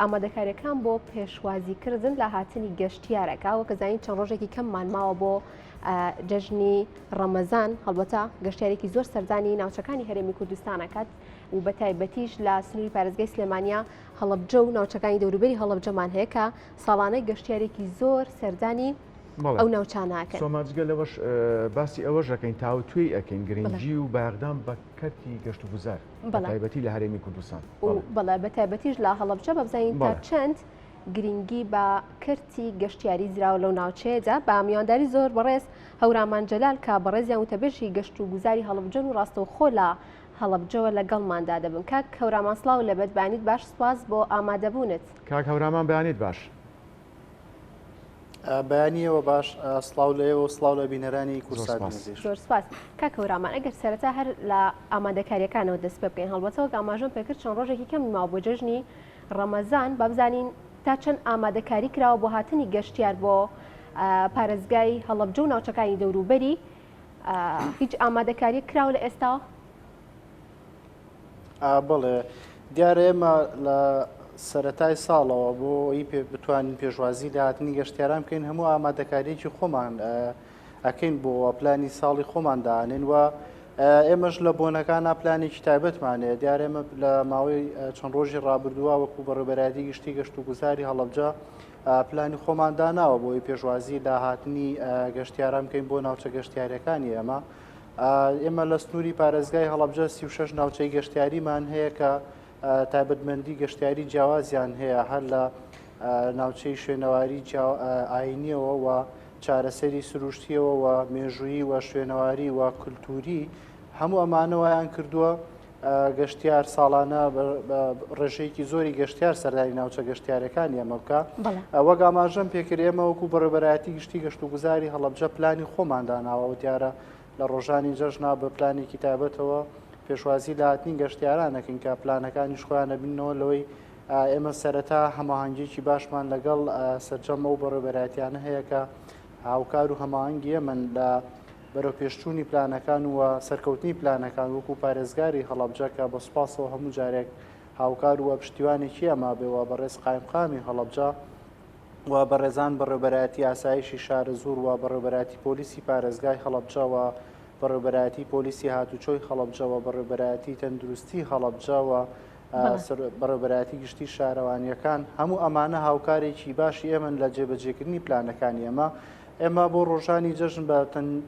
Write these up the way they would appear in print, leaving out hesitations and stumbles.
ئامادەکاریەکان بۆ پێشوازیکردن لە هاتنی گەشتیارەکە وەکە زانین چەند ڕۆژێکی کەممان ماوە بۆ جەژنی ڕەمەزان هەڵبەتە گەشتیارێکی زۆر سەردانی ناوچەکانی هەرێمی کوردستانەکات و بە تایبەتیش لە سنووری پارێزگای سلێمانیا هەڵەبجە و ناوچەکانی دەوروبەری هەڵەبجەمان هەیە کە ساڵانە گەشتیارێکی زۆر سەردانی ئەو ناوچانەکەن. سۆما جگە لەوەش باسی ئەوەش ئەکەین تاوتوێی ئەکەین گرنگی و بایەخدان بە کەرتی گەشتوگوزار بە تایبەتی لە هەرێمی کوردستان. بەڵێ بە تایبەتیش لە هەڵەبجە بە بزانین تا چەند گرنگی بە کەرتی گەشتیاری دراوە لەو ناوچەیەدا بە میوانداری زۆر بەڕێز هەورامان جەلال کە بەڕێزیان وتەبێژی گەشت و گوزاری هەڵەبجەن و ڕاستەوخۆ لە هەڵەبجەوە لەگەڵماندا دەبن. کاک هەورامان سڵاو لەبەت بەیانیت باش سوپاس بۆ ئامادەبوونت. کاک هەورامان بەیانیت باش. بەیانی ئێوە باش سڵاو لە ئێوە و سڵاو لە بینەرانی کوردسات نیوزیش. زۆر سپاس کاک هەورامان ئەگەر سەرەتا هەر لە ئامادەکاریەکانەوە دەست پێ بکەین هەڵبەتە وەک ئاماژەم پێکرد چەند ڕۆژێکی کەم ماوە بۆ جەژنی ڕەمەزان با بزانین تا چەند ئامادەکاری کراوە بۆ هاتنی گەشتیار بۆ پارێزگای هەڵەبجە و ناوچەکانی دەوروبەری هیچ ئامادەکاریەک کراوە لە ئێستاوە؟ بەڵێ دیارە ئێمە لە سەتای ساڵەوە بۆ ئەوی پێ بتوانین پێشوازی لە هاتنی گەشتیاران بکەین هەموو ئامادەکاریەکی خۆمان ئەکەین بۆ پلانی ساڵی خۆمان دانێن و ئێمەش لە بۆنەکانە پلانێکی تایبەتمانەیە دیارە ئێمە لە ماوەی چەند ڕۆژی ڕابردووە وەکو بەڕێوەبەرایەتی گشتی گەشت و گوزاری هەڵەبجە پلانی خۆمان داناوە بۆی پێشوازی لە هاتنی گەشتیاران بکەین بۆ ناوچە گەشتیارەکانی ئێمە. ئێمە لە سنووری پارێزگای هەڵەبجە 36 ناوچەی گەشتیاریمان هەیە کە تایبەتمەندی گەشتیاری جیاوازیان هەیە هەر لە ناوچەی شوێنەواری ئاینیەوە و چارەسەری سروشتیەوە و مێژوویی و شوێنەواری و کولتوری هەموو ئەمانەوەیان کردووە گەشتیار ساڵانە بە ڕێژەیەکی زۆری گەشتیار سەردانی ناوچە گەشتیارەکانی ئەمە بکە وەک ئاماژەم پێکرد ئێمە وەکو بەڕێوەبەرایەتی گشتی گەشت و گوزاری هەڵەبجە پلانی خۆمان داناوە و دیارە لە ڕۆژانی جەژنا بە پلانێکی تایبەتەوە پێشوازی لە هاتنی گەشتیاران ئەکەین کە پلانەکانیش خۆیان ئەبیننەوە لەوەی ئێمە سەرەتا هەماهەنگیەکی باشمان لەگەڵ سەرجەم ئەو بەڕێوەبەرایەتیانە هەیە کە هاوکار و هەماهەنگی ئێمەن لە بەرەوپێشچوونی پلانەکان و سەرکەوتنی پلانەکان وەکو پارێزگاری هەڵەبجە کە بە سوپاسەوە هەموو جارێک هاوکار و پشتیوانێکی ئەمە بێ و بەڕێز قایمقامی هەڵەبجە و بەڕێزان بەڕێوبەرایەتی ئاسایشی شارەزوور و بەڕێوبەرایەتی پۆلیسی پارێزگای هەڵەبجە و بەڕێوبەرایەتی پۆلیسی هاتوچۆی هەڵەبجە و بەڕێوبەرایەتی تەندروستی هەڵەبجە و بەڕێوبەرایەتی گشتی شارەوانیەکان هەموو ئەمانە هاوکارێکی باشی ئێمەن لە جێبەجێکردنی پلانەکانی ئێمە. ئێمە بۆ ڕۆژانی جەژن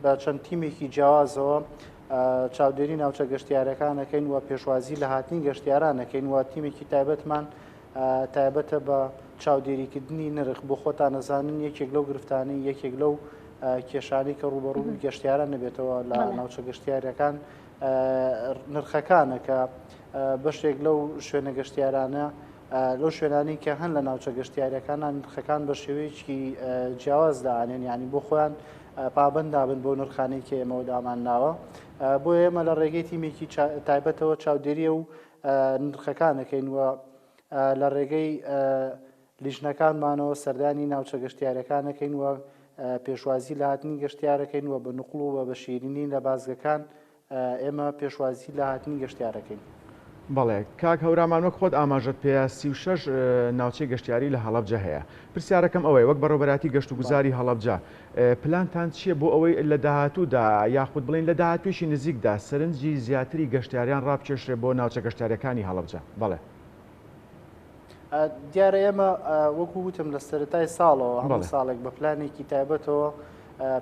بە چەند تیمێکی جیاوازەوە چاودێری ناوچە گەشتیارەکان ئەکەین و پێشوازی لە هاتنی گەشتیاران ئەکەین و تیمێکی تایبەتمان تایبەتە بە چاودێریکردنی نرخ بۆ خۆتان ئەزانن یەکێک لەو گرفتانەی یەکێک لەو کێشانەی کە ڕووبەڕووی گەشتیاران نەبێتەوە لە ناوچە گەشتیارەکان نرخەکانە کە بەشێک لەو شوێنە گەشتیارانە لەو شوێنانەی کە هەن لە ناوچە گەشتیاریەکانە نرخەکان بە شێوەیەکی جیاواز دائەنێن یعنی بۆ خۆیان پابند دابن بۆ نرخانەی کە ئێمەوە دامان ناوە بۆ ئێمە لە ڕێگەی تیمێکی تایبەتەوە چاودێریە و نرخەکانەکەین و لە ڕێگەی لیژنەکانمانەوە سەردانی ناوچە گەشتیارەکانەکەین و پێشوازی لە هاتنی گەشتیارەکەین و بە نوقڵ و بە شیرینی لە بازگەکان ئێمە پێشوازی لە هاتنی گەشتیارەکەین. بەڵێ کاک هەورامان وەک خۆت ئاماژەت پێیا 36 ناوچەی گەشتیاری لە هەڵەبجە هەیە. پرسیارەکەم ئەوەیە وەک بەڕێوەبەرایەتی گەشتوگوزاری هەڵەبجە پلانتان چییە بۆ ئەوەی لە داهاتوودا یاخود بڵێین لە داهاتوویەکی نزیکدا سەرنجی زیاتری گەشتیاریان ڕابکێشرێ بۆ ناوچە گەشتیارییەکانی هەڵەبجە؟ بەڵێ. دیارە ئێمە وەکو وتم لە سەرەتای ساڵەوە هەموو ساڵێک بە پلانێکی تایبەتەوە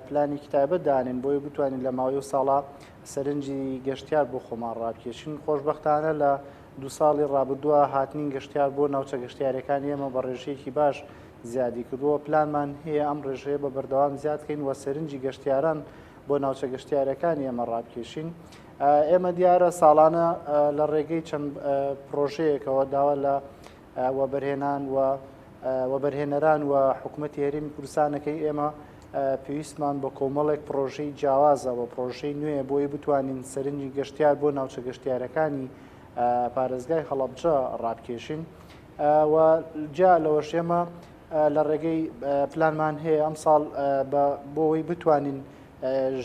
پلانێکی تایبەت دانێن بۆی بتوانین لە ماوەی و ساڵە سەرنجی گەشتیار بۆ خۆمان ڕابکێشین خۆشببختانە لە دو ساڵی ڕابردووە هاتنی گەشتیار بۆ ناوچە گەشتیارەکانی ئێمە بە ڕێژەیەکی باش زیادی کردووە پلانمان هەیە ئەم ڕێژەیە بە بەردەوام زیادکەین و سەرنجی گەشتیاران بۆ ناوچە گەشتیارەکانی ئێمە ڕابکێشین ئێمە دیارە ساڵانە لە ڕێگەی چەند پرۆژەیەکەوە داوا لە وەبەرهێنان و وەبەرهێنەران و حکوومەتی هەرێمی کوردستانەکەی ئێمە پێویستمان بە کۆمەڵێک پرۆژەی جیاوازە و پرۆژەی نوێ بۆی بتوانین سەرنجی گەشتیار بۆ ناوچە گەشتیارەکانی پارێزگای هەڵەبجە ڕابکێشین و جیا لەوەش ئێمە لە ڕێگەی پلانمان هەیە ئەمساڵ بۆ ئەوەی بتوانین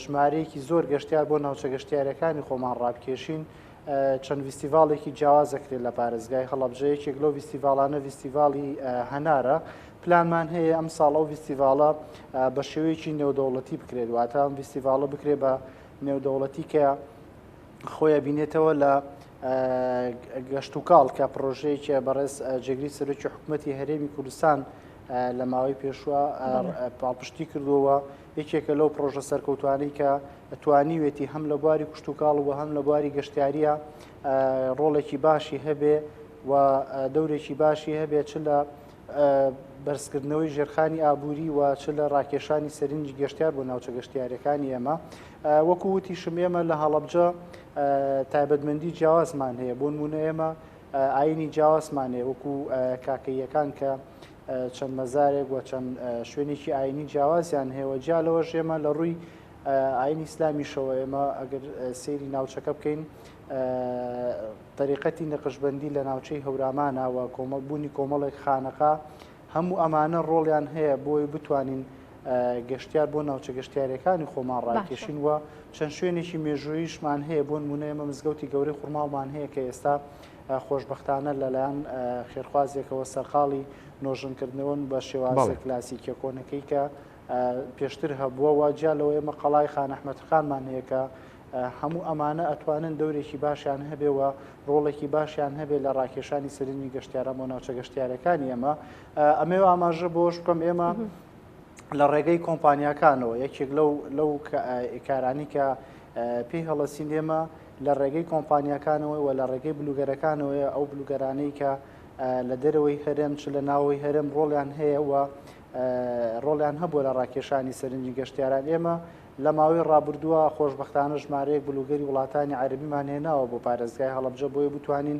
ژمارەیەکی زۆر گەشتیار بۆ ناوچە گەشتیارەکانی خۆمان ڕابکێشین. چەند ڤیستیڤاڵێکی جیاواز ئەکرێت لە پارێزگای هەڵەبجە، یەکێک لەو ڤیستیڤاڵانە ڤیستیڤاڵی هەنارە، پلانمان هەیە ئەمساڵ ئەو ڤیستیڤاڵە بە شێوەیەکی نێودەوڵەتی بکرێت، واتە ئەم ڤیستیڤاڵە بکرێت بە نێودەوڵەتی کە خۆی ئەبینێتەوە لە گەشتوکاڵ کە پڕۆژەیەکی بەڕێز جێگری سەرۆکی حکوومەتی هەرێمی کوردستان لە ماوەی پێشوە پاڵپشتی کردووە یەکێکە لەو پڕۆژە سەرکەوتوانەی کە توانیوێتی هەم لە بواری کشتوکاڵ و هەم لە بواری گەشتیاریە ڕۆڵێکی باشی هەبێ و دەورێکی باشی هەبێ چ لە بەرزکردنەوەی ژێرخانی ئابووری و چ لە ڕاکێشانی سەرنجی گەشتیار بۆ ناوچە گەشتیارەکانی ئێمە وەکو وتیشم ئێمە لە هەڵەبجە تایبەتمەندی جیاوازمان هەیە بۆ نمونە ئێمە ئاینی جیاوازمان هەیە وەکو کاکەییەکان کە چەند مەزارێک و چەند شوێنێکی ئاینی جیاوازیان هەیە و جیا لەوەش ئێمە لە ڕووی ئاینی ئیسلامیشەوە ئێمە ئەگەر سەیری ناوچەکە بکەین تەریقەتی نەقشبەندی لە ناوچەی هەورامانە و کۆمەڵ بوونی کۆمەڵێک خانەقا هەموو ئەمانە ڕۆڵیان هەیە بۆی بتوانین گەشتیار بۆ ناوچە گەشتیارەکانی خۆمان ڕاکێشین و چەند شوێنێکی مێژوویشمان هەیە بۆ نمونە ئێمە مزگەوتی گەورەی خورماڵمان هەیە کە ئێستا خۆشبەختانە لەلایەن خێرخوازێکەوە سەرقاڵی نۆژەنکردنەوەن بە شێوازە کلاسیکیە کۆنەکەی کە پێشتر هەبووە و جیا لەوە ئێمە قەڵای خان ئەحمەد خانمان هەیە کە هەموو ئەمانە ئەتوانن دەورێکی باشیان هەبێ و ڕۆڵێکی باشیان هەبێ لە ڕاکێشانی سەرنجی گەشتیاران بۆ ناوچە گەشتیارەکانی ئێمە. ئەمەوێ ئاماژە بۆش بکەم ئێمە لە ڕێگەی کۆمپانیاکانەوە یەکێک لەو لەو کارانی کە پێی هەڵەسین ئێمە لە ڕێگەی کۆمپانیاکانەوە و لە ڕێگەی بلوگەرەکانەوەیە ئەو بلوگەرانەی کە لە دەرەوەی هەرێم چ لە ناوەوەی هەرێم ڕۆڵیان هەیە و ڕۆڵیان هەبووە لە ڕاکێشانی سەرنجی گەشتیاران ئێمە لە ماوەی ڕابردووە خۆشبەختانە ژمارەیەک بلوگەری وڵاتانی عەربیمان هێناوە بۆ پارێزگای هەڵەبجە بۆیە بتوانین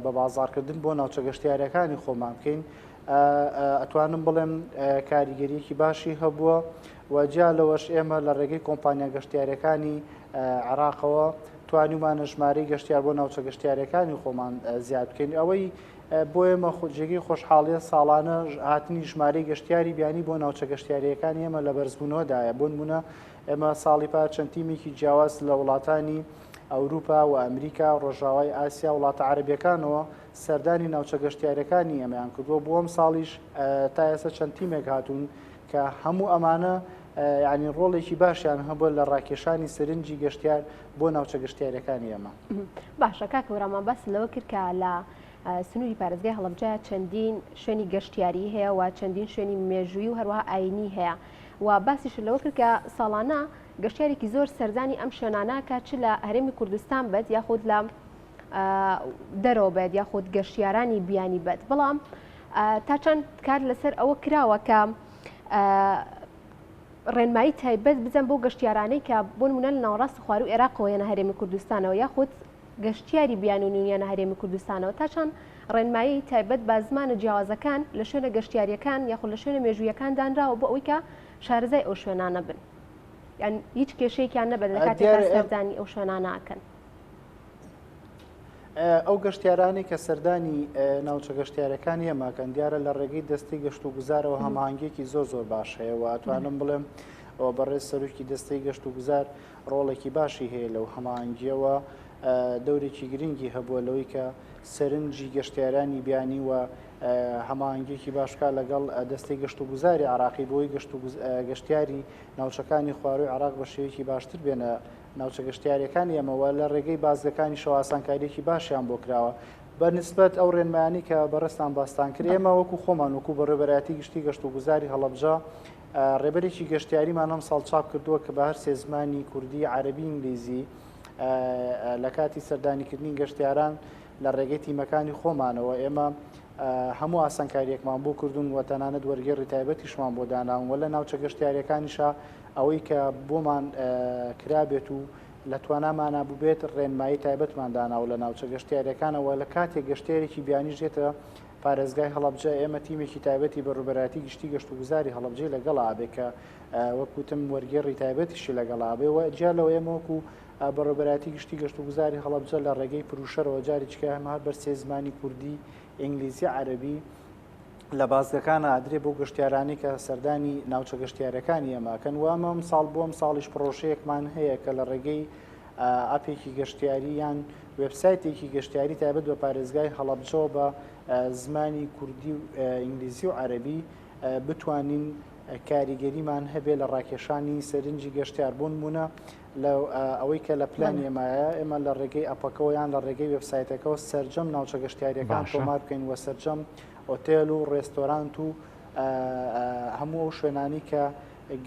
بە بازاڕکردن بۆ ناوچە گەشتیارەکانی خۆمان بکەین ئەتوانم بڵێم کاریگەریەکی باشی هەبووە و جیا لەوەش ئێمە لە ڕێگەی کۆمپانیا گەشتیارەکانی عێراقەوە توانیومانە ژمارەی گەشتیار بۆ ناوچە گەشتیارەکانی خۆمان زیاد بکەین ئەوەی بۆ ئێمە جێگەی خۆشحاڵیە ساڵانە هاتنی ژمارەی گەشتیاری بیانی بۆ ناوچە گەشتیاریەکانی ئێمە لە بەرزبوونەوەدایە بۆ نمونە ئێمە ساڵی پار چەند تیمێکی جیاواز لە وڵاتانی ئەوروپا و ئەمریکا ڕۆژاوای ئاسیا وڵاتە عەربیەکانەوە سەردانی ناوچە گەشتیارەکانی ئێمەیان کردووە بۆ ئەم ساڵیش تا ئێستا چەند تیمێک هاتوون کە هەموو ئەمانە یعنی ڕۆڵێکی باشیان هەبووە لە ڕاکێشانی سەرنجی گەشتیار بۆ ناوچە گەشتیارەکانی ئێمە. باشە کاک هەورامان باست لەوە کرد کە لە سنووری پارێزگای هەڵەبجە چەندین شوێنی گەشتیاری هەیە و چەندین شوێنی مێژووی و هەروەها ئاینی هەیە و باسیشت لەوە کرد کە ساڵانە گەشتیارێکی زۆر سەردانی ئەم شوێنانە کە چ لە هەرێمی کوردستان بێت یاخود لە دەرەوە بێت یاخود گەشتیارانی بیانی بێت بەڵام تا چەند کار لەسەر ئەوە کراوە کە ڕێنمایی تایبەت بدەن بۆ گەشتیارانەی کە بۆ نمونە لە ناوەڕاست خواروو عێراقەوە یەنە هەرێمی کوردستانەوە یاخود گەشتیاری بیان و نیونیانە هەرێمی کوردستانەوە تا چەند ڕێنمایی تایبەت بە زمانە جیاوازەکان لە شوێنە گەشتیاریەکان یاخود لە شوێنە مێژوویەکان دانراوە بۆ ئەوەی کە شارەزای ئەو شوێنانە بن یان هیچ کێشەیەکیان نەبێت لە کاتێکا سەردانی ئەو شوێنانە ئەکەن. ئەو گەشتیارانەی کە سەردانی ناوچە گەشتیارەکانی ئێمەکەن دیارە لە ڕێگەی دەستەی گەشت و گوزارەوە هەماهەنگیەکی زۆر زۆر باش هەیە و ئەتوانم بڵێم ئەوە بەڕێز سەرۆکی دەستەی گەشت و گوزار ڕۆڵێکی باشی هەیە لەو هەماهەنگیەوە دەورێکی گرنگی هەبووە لەوەی کە سەرنجی گەشتیارانی بیانی و هەماهەنگیەکی باشکە لەگەڵ دەستەی گەشت و گوزاری عراقی بۆی گەشت و گەشتیاری ناوچەکانی خواروی عراق بە شێوەیەکی باشتر بێنە ناوچە گەشتیارییەکانی ئێمە و لە ڕێگەی بازگەکانیشەوە ئاسانکارییەکی باشیان بۆ کراوە. بە نیسبەت ئەو ڕێنمایانەی کە بەڕێزتان باستان کرد، ئێمە وەکو خۆمان وەکو بەڕێوەبەرایەتی گشتی گەشتوگوزاری هەڵەبجە ڕێبەرێکی گەشتیاریمان ئەمساڵ چاپ کردووە کە بە هەر سێ زمانی کوردی، عەرەبی، ئینگلیزی لە کاتی سەردانیکردنی گەشتیاران لە ڕێگەی تیمەکانی خۆمانەوە ئێمە هەموو ئاسانکارییەکمان بۆ کردوون و تەنانەت وەرگێڕی تایبەتیشمان بۆ داناون و لە ناوچە گەشتیارییەکانیشا ئەوەی کە بۆمان کرابێت و لە توانامانا بووبێت ڕێنمایی تایبەتمان داناوە لە ناوچە گەشتیارییەکانەوە لە کاتێک گەشتیارێکی بیانیش دێتە پارێزگای هەڵەبجە ئێمە تیمێکی تایبەتی بەڕێوەبەرایەتی گشتی گەشتوگوزاری هەڵەبجەی لەگەڵا بێ کە وەک وتم وەرگێڕی تایبەتیشی لەگەڵا بێ و جیا لەوە ئێمە وەکو بەڕێوەبەرایەتی گشتی گەشتوگوزاری هەڵەبجە لە ڕێگەی پروشەرەوە جارێکیکە هەمە هەر بەر سێ زمانی کوردی، ئینگلیزی، عەرەبی لە بازگەکانە ئەدرێ بۆ گەشتیارانی کە سەردانی ناوچە گەشتیارەکانی ئێمە ئەکەن و ئەمە ئەمساڵ بۆ ئەمساڵیش پڕۆژەیەکمان هەیە کە لە ڕێگەی. ئەپێکی گەشتیاری یان وێبسایتێکی گەشتیاری تایبەت بە پارێزگای هەڵەبجەوە بە زمانی کوردی و ئینگلیزی و عەرەبی بتوانین کاریگەریمان هەبێ لە ڕاکێشانی سەرنجی گەشتیار بۆ نمونە لە ئەوەی کە لە پلانی ئێمایە ئێمە لە ڕێگەی ئەپەکەوە یان لە ڕێگەی وێبسایتەکەەوە سەرجەم ناوچە گەشتیاریەکان تۆمار بکەین و سەرجەم ئۆتێل و ڕێستۆرانت و هەموو ئەو شوێنانی کە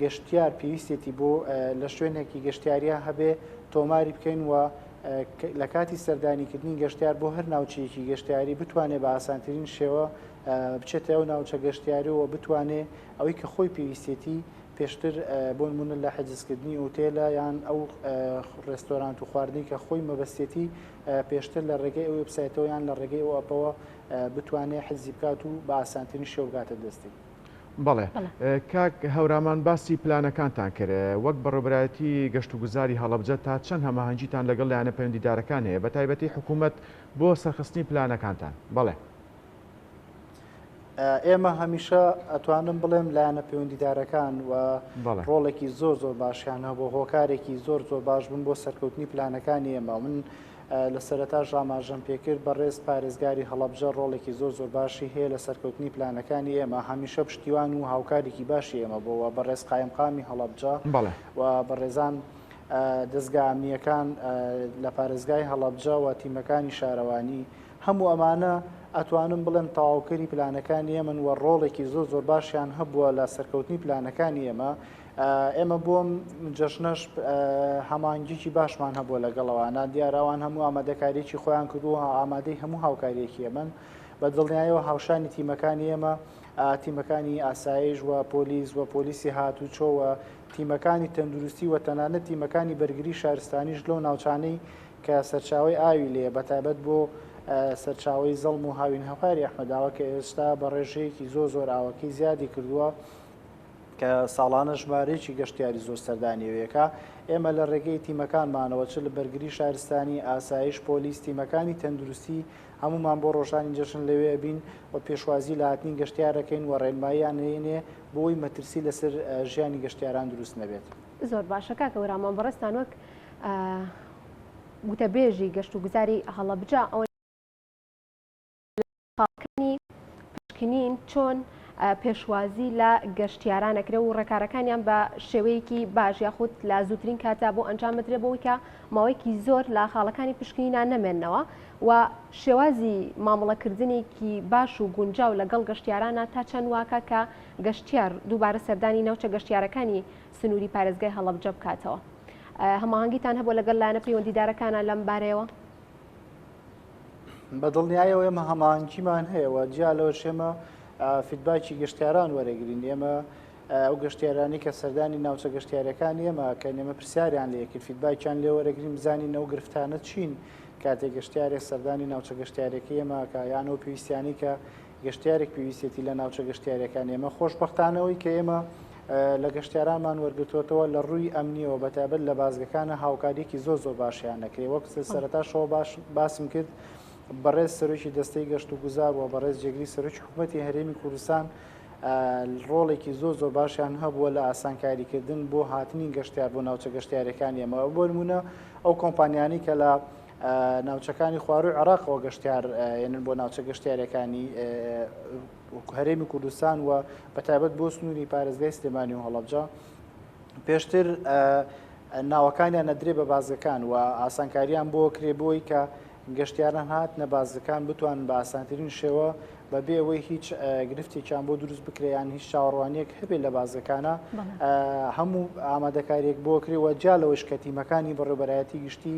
گەشتیار پێویستێتی بۆ لە شوێنێکی گەشتیاریە هەبێ تۆماری بکەین و لە کاتی سەردانیکردنی گەشتیار بۆ هەر ناوچەیەکی گەشتیاری بتوانێت بە ئاسانترین شێوە بچێتە ئەو ناوچە گەشتیاریەوە بتوانێ ئەوەی کە خۆی پێویستێتی پێشتر بۆ نمونە لە حجزکردنی ئوتێلە یان ئەو ڕێستۆرانت و خواردنی کە خۆی مەبەستێتی پێشتر لە ڕێگەی ئەو وێبسایتەوە یان لە ڕێگەی ئەو ئەپەوە بتوانێ حجزی بکات و بە ئاسانترین شێوە بگاتە دەستی. بەڵێ کاک هەورامان باسی پلانەکانتان کرد وەک بەڕێوەبەرایەتی گەشتوگوزاری هەڵەبجە تا چەند هەماهەنگیتان لەگەڵ لایەنە پەیوەندیدارەکان هەیە بەتایبەتی حکوومەت بۆ سەرخستنی پلانەکانتان؟ بەڵێ. ئێمە هەمیشە ئەتوانم بڵێم لایەنە پەیوەندیدارەکان و ڕۆڵێکی زۆر زۆر باشیان هەبوو هۆکارێکی زۆر زۆر باش بوون بۆ سەرکەوتنی پلانەکانی ئێمە من لە سەرەتاش ئاماژەم پێکرد بەڕێز پارێزگاری هەڵەبجە ڕۆڵێکی زۆر زۆر باشی هەیە لە سەرکەوتنی پلانەکانی ئێمە هەمیشە پشتیوان و هاوکارێکی باشی ئێمە بۆوە بەڕێز قایمقامی هەڵەبجە و بەڕێزان دەزگا ئەمنییەکان لە پارێزگای هەڵەبجە و تیمەکانی شارەوانی هەموو ئەمانە ئەتوانم بڵێم تەواوکەری پلانەکانی ئێمەن و ڕۆڵێکی زۆر زۆر باشیان هەبووە لە سەرکەوتنی پلانەکانی ئێمە. ئێمە بۆم جەژنەش هەماهەنگیی باشمان هەبووە لەگەڵ ئەوانە، دیارە ئەوان هەموو ئامادەکارییەکی خۆیان کردووە و ئامادەی هەموو هاوکارییەکی ئێمەن. بە دڵنیایەوە هاوشانی تیمەکانی ئێمە، تیمەکانی ئاسایش و پۆلیس و پۆلیسی هاتوچۆ و تیمەکانی تەندروستی و تەنانەت تیمەکانی بەرگری شارستانیش لەو ناوچانەی کە سەرچاوەی ئاوی لێیە بەتایبەت بۆ سەرچاوەی زەڵم و هاوینهەواری ئەحمەداوە کە ئێستا بە ڕێژەیەکی زۆر زۆر ئاوەکەی زیادی کردووە کە ساڵانە ژمارەیەکی گەشتیاری زۆر سەردانی ئەوێکا ئێمە لە ڕێگەی تیمەکانمانەوە چ لە بەرگری شارستانی ئاسایش پۆلیس تیمەکانی تەندروستی هەمومان بۆ ڕۆژانی جەژن لەوێ ئەبین و پێشوازی لە هاتنی گەشتیار ئەکەین و ڕێنماییان ئەیەنێ بۆی مەترسی لەسەر ژیانی گەشتیاران دروست نەبێت. زۆر باشە کاکە ورامان بەڕێزتان وەک گوتەبێژی گەشتوگوزاری هەڵەبجە ئەوە خاڵەکانی پشکنین چۆن پێشوازی لە گەشتیاران ئەکرێ و ڕێکارەکانیان بە شێوەیەکی باش یاخود لە زووترین کاتدا بۆ ئەنجام بدرێ بۆ کە ماوەیەکی زۆر لە خاڵەکانی پشکنینا نەمێننەوە و شێوازی مامەڵەکردنێکی باش و گونجاو لەگەڵ گەشتیارانە تا چەند واکە کە گەشتیار دووبارە سەردانی ناوچە گەشتیارەکانی سنووری پارێزگای هەڵەبجە بکاتەوە. هەماهەنگیتان هەبووە لەگەڵ لایەنە پەیوەندیدارەکانە لەم بارەیەوە؟ بە دڵنیایەوە ئێمە هەماهەنگیمان هەیە و جیا لەوەش ئێمە feedback ی گەشتیاران وەرەگرین ئێمە ئەو گەشتیارانی کە سەردانی ناوچە گەشتیارەکان ئێمە کە ئێمە پرسیاریان لێکرد feedback یان لێ وەرەگرین بزانین ئەو گرفتانە چین کاتێک گەشتیارێک سەردانی ناوچە گەشتیارەکەی ئێمە کە یان ئەو پێویستیانی کە گەشتیارێک پێویستێتی لە ناوچە گەشتیارەکان ئێمە خۆشبەختانەوەی کە ئێمە لە گەشتیارانمان وەرگرتووەتەوە لە ڕووی ئەمنیەوە بەتایبەت لە بازگەکانە هاوکاریەکی زۆر زۆر باشیان نەکرێ وەک سەرەتاشەوە باش باسم کرد بەڕێز سەرۆکی دەستەی گەشت و گوزار و بەڕێز جێگری سەرۆکی حکوومەتی هەرێمی کوردستان ڕۆڵێکی زۆر زۆر باشیان هەبووە لە ئاسانکاریکردن بۆ هاتنی گەشتیار بۆ ناوچە گەشتیارەکانی ئێمە بۆ نمونە ئەو کۆمپانیانی کە لە ناوچەکانی خواروی عێراقەوە گەشتیار ێنن بۆ ناوچە گەشتیارەکانی هەرێمی کوردستان و بەتایبەت بۆ سنووری پارێزگای سلێمانی و هەڵەبجە پێشتر ناوەکانیان نەدرێ بە بازگەکان و ئاسانکاریان بۆ کرێ بۆی کە گەشتیاران هاتنە بازگەکان بتوانن بە ئاسانترین شێوە بەبێ ئەوەی هیچ گرفتێکیان بۆ دروست بکرێیان هیچ چاوەڕوانیەک هەبێت لە بازگەکانە هەموو ئامادەکاریەک بۆ کرێ و جیا لەوەش کە تیمەکانی بەڕێوەبەرایەتی گشتی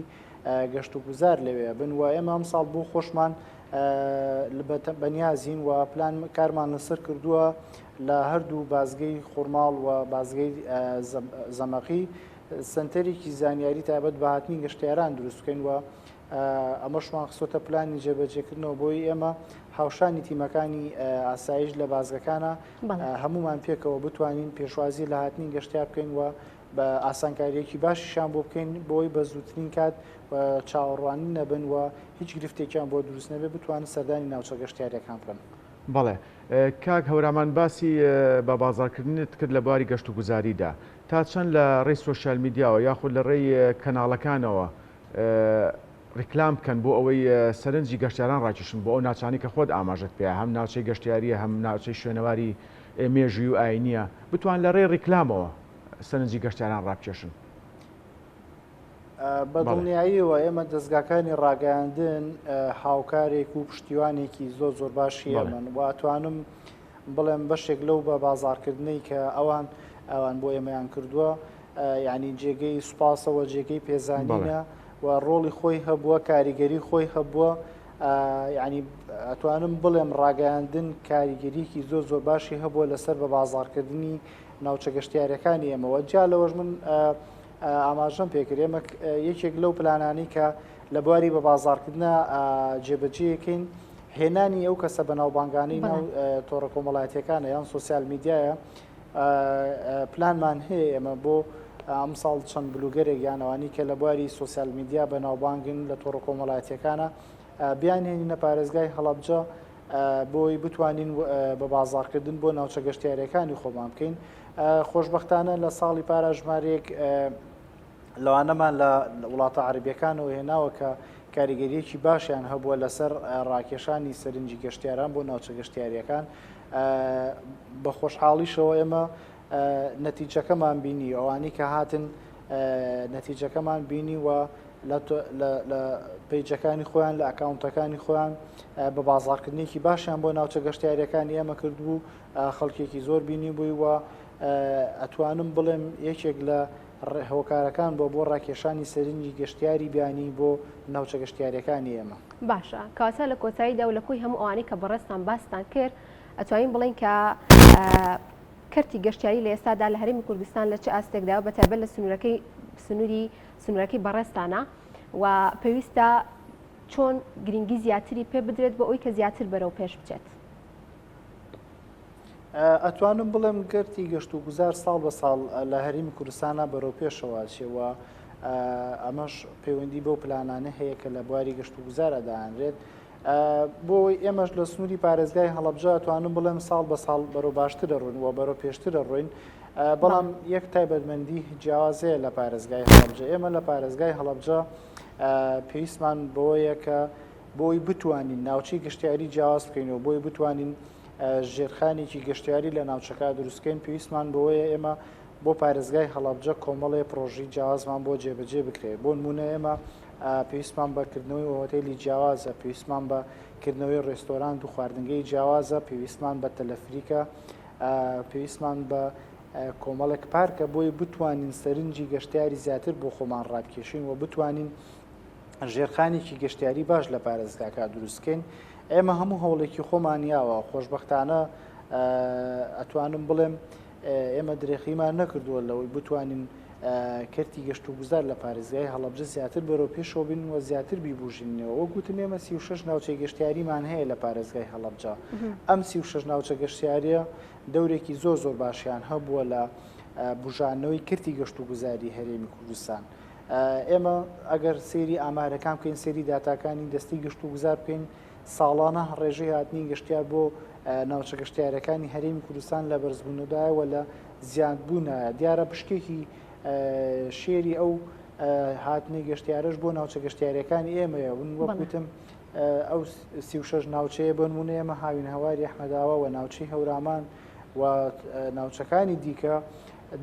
گەشت و گوزار لەوێ بن و ئێمە ئەمساڵ بۆ خۆشمان بەنیازین و پلان کارمان لەسەر کردووە لە هەردوو بازگەی خورماڵ و بازگەی زەمەقی سنتەرێکی زانیاری تایبەت بە هاتنی گەشتیاران دروست بکەین و ئەمەشمان خستۆتە پلانی جێبەجێکردنەوە بۆی ئێمە هاوشانی تیمەکانی ئاسایش لە بازگەکانە هەمومان پێکەوە بتوانین پێشوازی لە هاتنی گەشتیار بکەین و بە ئاسانکارییەکی باشیشیان بۆ بکەین بۆی بە زووترین کات چاوەڕوانی نەبن و هیچ گرفتێکیان بۆ دروست نەبێت بتوانن سەردانی ناوچە گەشتیارییەکان بکەن. بەڵێ کاک هەورامان باسی بە بازاڕکردنت کرد لە بواری گەشتوگوزاریدا تا چەند لە ڕێی سۆشیال میدیاوە یاخود لە ڕێی کەناڵەکانەوە. ڕیکلام بکەن بۆ ئەوەی سەرنجی گەشتیاران ڕاکیشن بۆ ئەو ناوچانەی کە خۆت ئاماژەت پێیا هەم ناوچەی گەشتیاریە هەم ناوچەی شوێنەواری مێژووی و ئاینیە بتوان لە ڕێی ڕیکلامەوە سەرنجی گەشتیاران ڕابکێشن. بە دڵنیاییەوە ئێمە دەزگاکانی ڕاگەیاندن هاوکارێک و پشتیوانێکی زۆر زۆر باشی ئێمەن و ئەتوانم بڵێم بەشێک لەو بە بازاڕکردنەی کە ئەوان ئەوان بۆ ئێمەیان کردووە یعنی جێگەی سوپاسەوە جێگەی پێزانینە و ڕۆڵی خۆی هەبووە کاریگەری خۆی هەبووە یعنی ئەتوانم بڵێم ڕاگەیاندن کاریگەریکی زۆر زۆر باشی هەبووە لەسەر بە بازاڕکردنی ناوچە گەشتیارەکانی ئێمەوە جیا لەوەش من ئاماژەم پێکرد ئێمە یەکێک لەو پلانانی کە لە بواری بە بازاڕکردە جێبەجێکەین هێنانی ئەو کەسە بەناوبانگانەی ناو تۆڕە کۆمەڵایەتیەکانە یان سۆسیال میدیایە پلانمان هەیە ئێمە بۆ ئەمساڵ چەند بلوگەرێک یانەوانی کە لە بواری سۆسیال میدیا بەناوبانگن لە تۆڕە کۆمەڵایەتیەکانە بیانهێنینە پارێزگای هەڵەبجە بۆی بتوانین بە بازاڕکردن بۆ ناوچە گەشتیارەکانی خۆمان بکەین خۆشببختانە لە ساڵی پارا ژمارەیەک لەوانەمان لە وڵاتە عەرەبیەکانەوە هێناوە کە کاریگەریەکی باشیان هەبووە لەسەر ڕاکێشانی سەرنجی گەشتیاران بۆ ناوچە گەشتیاریەکان بە خۆشحاڵیشەوە ئێمە نەتیجەکەمان بینی ئەوانی کە هاتن نەتیجەکەمان بینی و لە پەیجەکانی خۆیان لە ئەکاونتەکانی خۆیان بە بازارکردنێکی باشیان بۆ ناوچە گەشتیارەکانی ئێمە کردبوو خەڵکێکی زۆر بینی بووی و ئەتوانم بڵێم یەکێک لە هۆکارەکان بووە بۆ ڕاکێشانی سەرنجی گەشتیاری بیانی بۆ ناوچە گەشتیارییەکانی ئێمە. باشە کەواتە لە کۆتاییدا و لە کۆی هەموو ئەوانەی کە بەڕێزتان باستان کرد ئەتوانین بڵێین کە کەرتی گەشتیاری لە ئێستادا لە هەرێمی کوردستان لە چ ئاستێکدایە و بەتایبەت لە سنوورەکەی سنووری سنوورەکەی بەڕێزتانە و پێویستە چۆن گرنگی زیاتری پێ بدرێت بۆ ئەوی کە زیاتر بەرەو پێش بچێت؟ ئەتوانم بڵێم گەرتی گەشت و گوزار ساڵ بە ساڵ لە هەرێمی کوردستانە بەرەو پێشەوە چێ و ئەمەش پەیوەندی بەو پلانانە هەیە کە لە بواری گەشت و گوزارە دانرێت بۆی ئێمەش لە سنووری پارێزگای هەڵەبجە توانم بڵێم ساڵ بە ساڵ بەرەو باشترە ڕوون و بەرەو پێشترە ڕۆین بەڵام یەک تایبەتمەندی جیاوازەیە لە پارێزگای هەڵەبجە ئێمە لە پارێزگای هەڵەبجە پێویستمان بەوەیە کە بۆی بتوانین ناوچەی گەشتیاری جیاواز بکەین و بۆی بتوانین ژێرخانێکی گەشتیاری لە ناوچەکە دروستکەین پێویستمان بەوەیە ئێمە بۆ پارێزگای هەڵەبجە کۆمەڵێ پرۆژەی جیاوازمان بۆ جێبەجێ بکرێت بۆ نمونە ئێمە پێویستمان بە کردنەوەی هۆتێلی جیاوازە پێویستمان بە کردنەوەی ڕێستۆرانت و خواردنگەی جیاوازە پێویستمان بە تەلەفریکە پێویستمان بە کۆمەڵێک پارکە بۆی بتوانین سەرنجی گەشتیاری زیاتر بۆ خۆمان ڕابکێشین و بتوانین ژێرخانێکی گەشتیاری باش لە پارێزگاکە دروستکەین ئێمە هەموو هەوڵێکی خۆمان یاوە خۆشببختانە ئەتوانم بڵێم ئێمە درێخیمان نەکردووە لەوەی بتوانین کەرتی گەشت و گوزار لە پارێزگای هەڵەبجە زیاتر بەرەو پێشەوە بین و زیاتر بیبوژینەوە وەک وتم ئێمە 36 ناوچەی گەشتیاریمان هەیە لە پارێزگای هەڵەبجە ئەم 36 ناوچە گەشتیاریە دەورێکی زۆر زۆر باشیان هەبووە لە بژانەوەی کەرتی گەشت و گوزاری هەرێمی کوردستان. ئێمە ئەگەر سەیری ئامارەکان بکەین سەیری داتاکانی دەستی گشت و گوزار بکەین ساڵانە ڕێژەی هاتنی گەشتیار بۆ ناوچە گەشتیارەکانی هەرێمی کوردستان لە بەرزبوونەدایە و لە زیادبوونایە دیارە پشکێکی شێری ئەو هاتنی گەشتیارەش بۆ ناوچە گەشتیارەکانی ئێمەیە ون وەکوتم ئەو 36 ناوچەیە بۆ نموونە ئێمە هاوین هەواری ئەحمەداوە و ناوچەی هەورامان و ناوچەکانی دیکە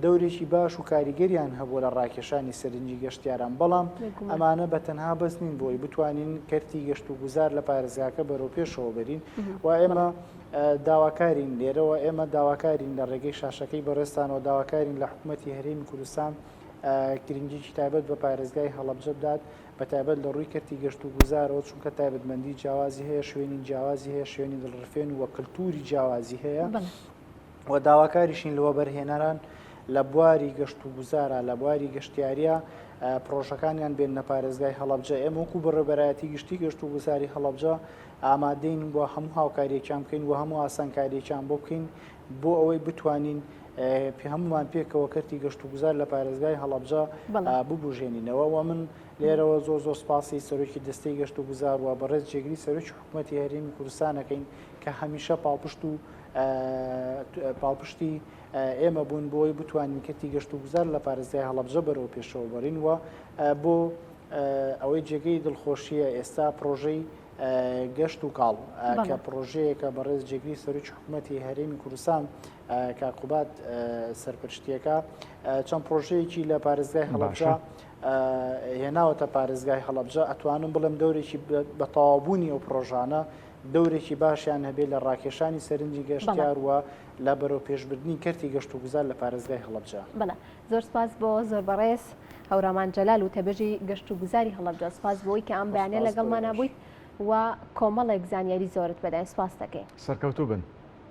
دەورێکی باش و کاریگەریان هەبووە لە ڕاکێشانی سەرنجی گەشتیاران، بەڵام ئەمانە بە تەنها بەس نین بۆی بتوانین کەرتی گەشت و گوزار لە پارێزگاکە بەرەو پێشەوە بەرین و ئێمە داواکارین لێرەوە ئێمە داواکارین لە ڕێگەی شاشەکەی بەڕێزتانەوە داواکارین لە حکوومەتی هەرێمی کوردستان گرنگیی تایبەت بە پارێزگای هەڵەبجە بدات بە تایبەت لە ڕووی کەرتی گەشت و گوزارەوە چونکە تایبەتمەندی جیاوازی هەیە شوێنی جیاوازی هەیە شوێنی دڵڕفێن و کللتوری جیاوازی هەیە. و داواکاریشین لە وەبەرهێنەران لە بواری گەشت و گوزارا لە بواری گەشتیاریە پرۆژەکانیان بێننە پارێزگای هەڵەبجە ئێمە وەکو بەڕێوەبەرایەتی گشتی گەشت و گوزاری هەڵەبجە ئامادەین بۆ هەموو هاوکاریەکیان بکەین و هەموو ئاسانکاریەکیان بۆ بکەین بۆ ئەوەی بتوانین هەمومان پێکەوە کەرتی گەشت و گوزار لە پارێزگای هەڵەبجە ببژێنینەوە و من لێرەوە زۆر زۆر سپاسی سەرۆکی دەستەی گەشت و گوزار و بەڕێز جێگری سەرۆکی حکوومەتی هەرێمی کوردستانەکەین کە هەمیشە پاڵپشت و پاڵپشتی ئێمە بوون بۆی بتوانین کەرتی گەشت و گوزار لە پارێزگای هەڵەبجە بەرەو پێشەوە بەرین و بۆ. ئەوەی جێگەی دڵخۆشییە ئێستا پڕۆژەی گەشت و کاڵ کە پڕۆژەیەکە بەڕێز جێگری سەرۆکی حکوومەتی هەرێمی کوردستان کاک قوباد سەرپەرشتیەکە چەند پڕۆژەیەکی لە پارێزگای هەڵەبجە هێناوەتە پارێزگای هەڵەبجە ئەتوانم بڵێم دەورێکی بە تەواوبوونی ئەو پڕۆژانە دەورێکی باشیان هەبێت لە ڕاکێشانی سەرنجی گەشتیار و لە بەرەو پێشبردنی کەرتی گەشت و گوزار لە پارێزگای هەڵەبجە. بەڵێ زۆر سپاس بۆ زۆر بەڕێز هەورامان جەلال وتەبێژی گەشت و گوزاری هەڵەبجە سپاس بۆی کە ئەم بەیانە لەگەڵمانا بوویت و کۆمەڵێک زانیاری زۆرت پێداین سپاست دەکەین. سەرکەوتوو بن.